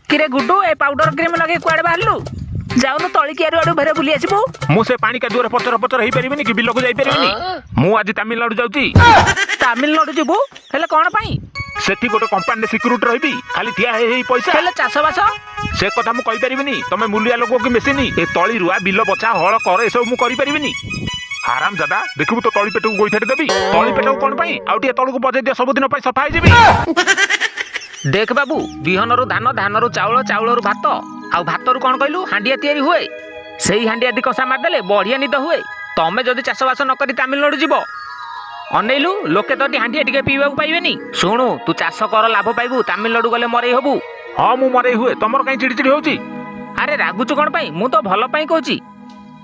କିରେ ଗୁଡୁ, ଏ powder cream ଲଗେଇ କୁଆଡେ ବାହାରିଲୁ? ଯାଉନୁ ତଳି କିଆରି ଆଡୁ ଭେରେ ବୁଲି ଆସିବୁ। ମୁଁ ସେ ପାଣି କାଦୁଅରେ ପଚର ପଚର ହେଇପାରିବିନି କି ବିଲକୁ ଯାଇପାରିବିନି। ମୁଁ ଆଜି ତାମିଲନାଡୁ ଯାଉଛି। ତାମିଲନାଡୁ ଯିବୁ? ହେଲେ କଣ ପାଇଁ? ସେଠି ଗୋଟେ କମ୍ପାନୀରେ ସିକ୍ୟୁରିଟି ରହିବି, ଖାଲି ଠିଆ ହେଇ ହେଇ ପଇସା। ହେଲେ ଚାଷବାସ? ସେ କଥା ମୁଁ କହିପାରିବିନି। ତମେ ମୂଲିଆ ଲୋକ କି ମେସିନି? ଏ ତଳି ରୁଆ, ବିଲ ବଛା, ହଳ କର, ଏସବୁ ମୁଁ କରିପାରିବିନି। ଆରାମ ଦାଦା, ଦେଖିବୁ ତ ତଳି ପେଟକୁ ଗୋଇଠାଟେ ଦେବି। ତଳି ପେଟକୁ କଣ ପାଇଁ? ଆଉ ଟିକେ ତଳକୁ ବଜେଇ ଦିଅ, ସବୁଦିନ ପାଇଁ ସଫା ହେଇଯିବି। ଦେଖ ବାବୁ, ବିହନରୁ ଧାନ, ଧାନରୁ ଚାଉଳ, ଚାଉଳରୁ ଭାତ, ଆଉ ଭାତରୁ କଣ କହିଲୁ, ହାଣ୍ଡିଆ ତିଆରି ହୁଏ। ସେଇ ହାଣ୍ଡିଆ ଦି କଷା ମାରିଦେଲେ ବଢିଆ ନିଦ ହୁଏ। ତମେ ଯଦି ଚାଷବାସ ନ କରି ତାମିଲନାଡୁ ଯିବ, ଅନେଇଲୁ, ଲୋକେ ତ ଏଠି ହାଣ୍ଡିଆ ଟିକେ ପିଇବାକୁ ପାଇବେନି। ଶୁଣୁ, ତୁ ଚାଷ କର, ଲାଭ ପାଇବୁ। ତାମିଲନାଡୁ ଗଲେ ମରେଇ ହବୁ। ହଁ, ମୁଁ ମରେଇ ହୁଏ, ତମର କାହିଁ ଚିଡି ଚିଡି ହଉଛି? ଆରେ ରାଗୁଛୁ କଣ ପାଇଁ? ମୁଁ ତ ଭଲ ପାଇଁ କହୁଛି।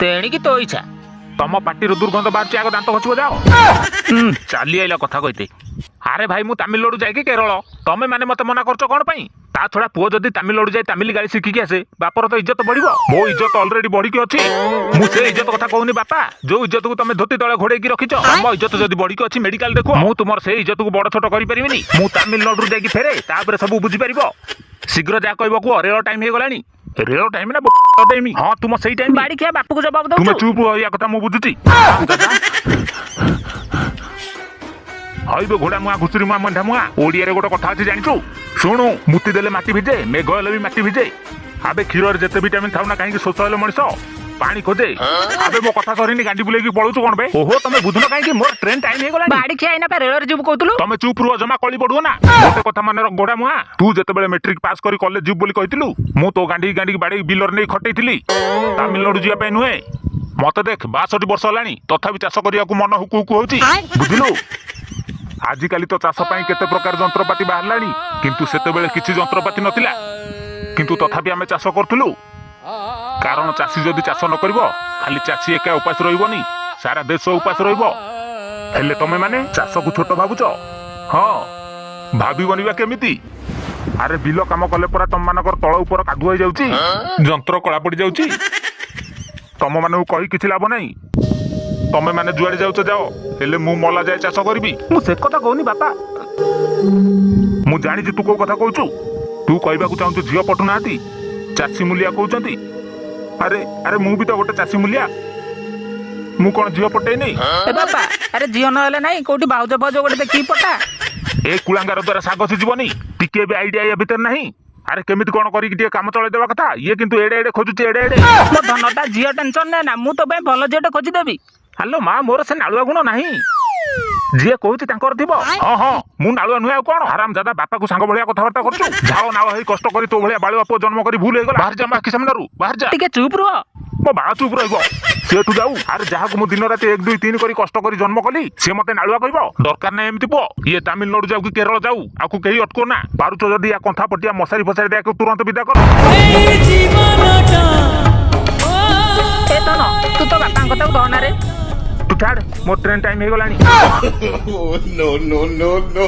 ତେଣିକି ତୋ ଇଚ୍ଛା। ତମ ପାଟିରୁ ଦୁର୍ଗନ୍ଧ ବାହାରୁଛି, ଆଗ ଦାନ୍ତ ଘଷିବ ଯାଅ। ଚାଲି ଆଇଲା କଥା କହିତେ। ଆରେ ଭାଇ, ମୁଁ ତାମିଲନାଡୁ ଯାଇକି କେରଳ, ତମେ ମାନେ ମତେ ମନା କରୁଛ କଣ ପାଇଁ? ତା ଛଡା ପୁଅ ଯଦି ତାମିଲନାଡୁ ଯାଇ ତାମିଲ ଗାଳି ଶିଖିକି ଆସେ, ବାପର ତ ଇଜ୍ଜତ ବଢିବ। ମୋ ଇଜ୍ଜତ ଅଲରେଡି ବଢିକି ଅଛି। ମୁଁ ସେ ଇଜ୍ଜତ କଥା କହୁନି ବାପା, ଯୋଉ ଇଜ୍ଜତକୁ ତମେ ଧୋତି ତଳେ ଘୋଡେଇକି ରଖିଛ। ତମ ଇଜ୍ଜତ ଯଦି ବଢିକି ଅଛି, ମେଡିକାଲ ଦେଖ। ମୁଁ ତୁମର ସେଇ ଇଜ୍ଜତକୁ ବଡ ଛୋଟ କରିପାରିବିନି। ମୁଁ ତାମିଲନାଡୁରୁ ଯାଇକି ଫେରେ, ତାପରେ ସବୁ ବୁଝିପାରିବ। ଶୀଘ୍ର ଯାହା କହିବ କୁହ, ରେଳ ଟାଇମ ହେଇଗଲାଣି। ରେଳ ଟାଇମ ନା ଟାଇମ? ହଁ, ତୁମ ସେଇ ଟାଇମ। ବାଡି ଖିଆ ବାପକୁ ଜବାବ ତୁମେ ଦଉଛୁ? ଚୁପ୍ ରହିବା କଥା ମୁଁ ବୁଝୁଛି। ହଇବେ ଘୋଡ଼ା ମୁହାଁ, ଘୁଷୁରୀ ମୁହାଁ, ମେଣ୍ଢା ମୁହାଁ। ଓଡ଼ିଆରେ ଗୋଟେ କଥା ଅଛି, ଜାଣିଛୁ? ଶୁଣୁ, ମୁତି ଦେଲେ ମାଟି ଭିଜେ, ମେଘ ହେଲେ ବି ମାଟି ଭିଜେ। ଆବେ କ୍ଷୀରରେ ଯେତେ ଭିଟାମିନ୍ ଥାଉ ନା କାହିଁକି, ଶୋଷ ହେଲେ ମଣିଷ ପାଣି ଖୋଜେ। ଆବେ ମୋ କଥା ସରିନି, ଗାଣ୍ଡି ବୁଲେଇକି ପଳଉଛୁ କଣ ବେ? ଓହୋ, ତମେ ବୁଝୁନ କାହିଁକି? ମୋର ଟ୍ରେନ୍ ଟାଇମ୍ ହେଇଗଲାଣି। ବାଡି ଖିଆ, ଏଇନା ପା ରେଳରେ ଯିବୁ କହୁଥିଲୁ। ତମେ ଚୁପ୍ ରୁହ, ଜମା କଳି ପଡୁଅ ନା। ଗୋଟେ କଥା ମନେ ରଖ ଘୋଡ଼ା ମୁହାଁ, ତୁ ଯେତେବେଳେ ମେଟ୍ରିକ ପାସ୍ କରି କଲେଜ ଯିବୁ ବୋଲି କହିଥିଲୁ, ମୁଁ ତୋ ଗାଣ୍ଡିକି ଗାଣ୍ଡିକି ବାଡେଇକି ବିଲରେ ନେଇ ଖଟେଇଥିଲି, ତାମିଲନାଡୁ ଯିବା ପାଇଁ ନୁହେଁ। ମତେ ଦେଖ, 62 ବର୍ଷ ହେଲାଣି, ତଥାପି ଚାଷ କରିବାକୁ ମନ ହୁକୁ ହୁକୁ ହଉଛି, ବୁଝିଲୁ? ଆଜିକାଲି ତ ଚାଷ ପାଇଁ କେତେ ପ୍ରକାର ଯନ୍ତ୍ରପାତି ବାହାରିଲାଣି, କିନ୍ତୁ ସେତେବେଳେ କିଛି ଯନ୍ତ୍ରପାତି ନଥିଲା। କିନ୍ତୁ ତଥାପି ଆମେ ଚାଷ କରୁଥିଲୁ, କାରଣ ଚାଷୀ ଯଦି ଚାଷ ନ କରିବ, ଖାଲି ଚାଷୀ ଏକା ଉପାସ ରହିବନି, ସାରା ଦେଶ ଉପାସ ରହିବ। ହେଲେ ତମେ ମାନେ ଚାଷକୁ ଛୋଟ ଭାବୁଛ। ହଁ, ଭାବିବନି ବା କେମିତି? ଆରେ ବିଲ କାମ କଲେ ପରା ତମମାନଙ୍କର ତଳ ଉପର କାଦୁଅ ହେଇଯାଉଛି, ଯନ୍ତ୍ର କଳା ପଡି ଯାଉଛି। ତମ ମାନଙ୍କୁ କହି କିଛି ଲାଭ ନାହିଁ। ତମେ ମାନେ ଯୁଆଡେ ଯାଉଛ ଯାଅ, ହେଲେ ମୁଁ ମଲା ଯାଏ ଚାଷ କରିବି। ମୁଁ ସେ କଥା କହୁନି ବାପା। ମୁଁ ଜାଣିଛି ତୁ କୋଉ କଥା କହୁଛୁ। ତୁ କହିବାକୁ ଚାହୁଁଛୁ ଝିଅ ପଟୁନାହାନ୍ତି, ଚାଷୀ ମୂଲିଆ କହୁଛନ୍ତି। ଆରେ ଆରେ, ମୁଁ ବି ତ ଗୋଟେ ଚାଷୀ ମୂଲିଆ। ମୁଁ କଣ ଝିଅ ପଟେଇନି? ଏ ବାପା, ଆରେ ଝିଅ ନହେଲେ ନାଇଁ, କୋଉଠି ଭାଉଜ ଫାଉଜ ଗୋଟେ ଦେଖିକି ପଟା। ଏ କୁଳାଙ୍ଗାର ଦ୍ୱାରା ଶାଗ ସିଝିବନି। ଟିକେ ବି ଆଇଡିଆ ୟା ଭିତରେ ନାହିଁ। ଆରେ କେମିତି କଣ କରିକି ଟିକେ କାମ ଚଳେଇ ଦେବା କଥା, ଇଏ କିନ୍ତୁ ଏଡେ ଏଡେ ଖୋଜୁଛି, ଏଡେ ଏଡେ। ମୋ ଧନଟା, ଝିଅ ଟେନସନ ନେ ନା, ମୁଁ ତୋ ପାଇଁ ଭଲ ଝିଅଟେ ଖୋଜିଦେବି। ହ୍ୟାଲୋ ମା, ମୋର ସେ ନାଳୁଆ ଗୁଣ ନାହିଁ। ଯିଏ କହୁଛି ତାଙ୍କର ଥିବ। ହଁ ହଁ, ମୁଁ ନାଳୁଆ ନୁହେଁ ଆଉ କଣ? ଆରାମ ଦାଦା, ବାପାକୁ ସାଙ୍ଗ ଭଳିଆ କଥାବାର୍ତ୍ତା କରୁଛୁ। ଝାଳ ନାଳ ହେଇ କଷ୍ଟ କରି ତୋ ଭଳିଆ ବାଳୁଆ ପୁଅ ଜନ୍ମ କରି ଭୁଲ ହେଇଗଲା। ବାହାରି ଯା ମୋ ଆଖି ସାମ୍ନାରୁ, ବାହାରି ଯା। ଟିକେ ଚୁପ୍ ରୁହ। ମୋ ବା ଚୁପ୍ ରହିବ, ସେଠୁ ଯାଉ। ଆରେ ଯାହାକୁ ମୁଁ ଦିନ ରାତି 1 2 3 କରି କଷ୍ଟ କରି ଜନ୍ମ କଲି, ସିଏ ମତେ ନାଳୁଆ କହିବ? ଦରକାର ନାହିଁ ଏମିତି ପୁଅ। ଇଏ ତାମିଲନାଡୁ ଯାଉ କି କେରଳ ଯାଉ, ଆକୁ କେହି ଅଟକୋ ନା। ପାରୁଛ ଯଦି ୟା କନ୍ଥା ପଟିଆ ମଶାରୀ ଫସାରି ଦେବାକୁ ତୁରନ୍ତ ବିଦା କର। ଏ ଧନ, ତୁ ତ ବାପାଙ୍କ କଥାକୁ ଧନାରେ। ତୁ ଛାଡ, ମୋ ଟ୍ରେନ୍ ଟାଇମ୍ ହେଇଗଲାଣି। No, no, no, no.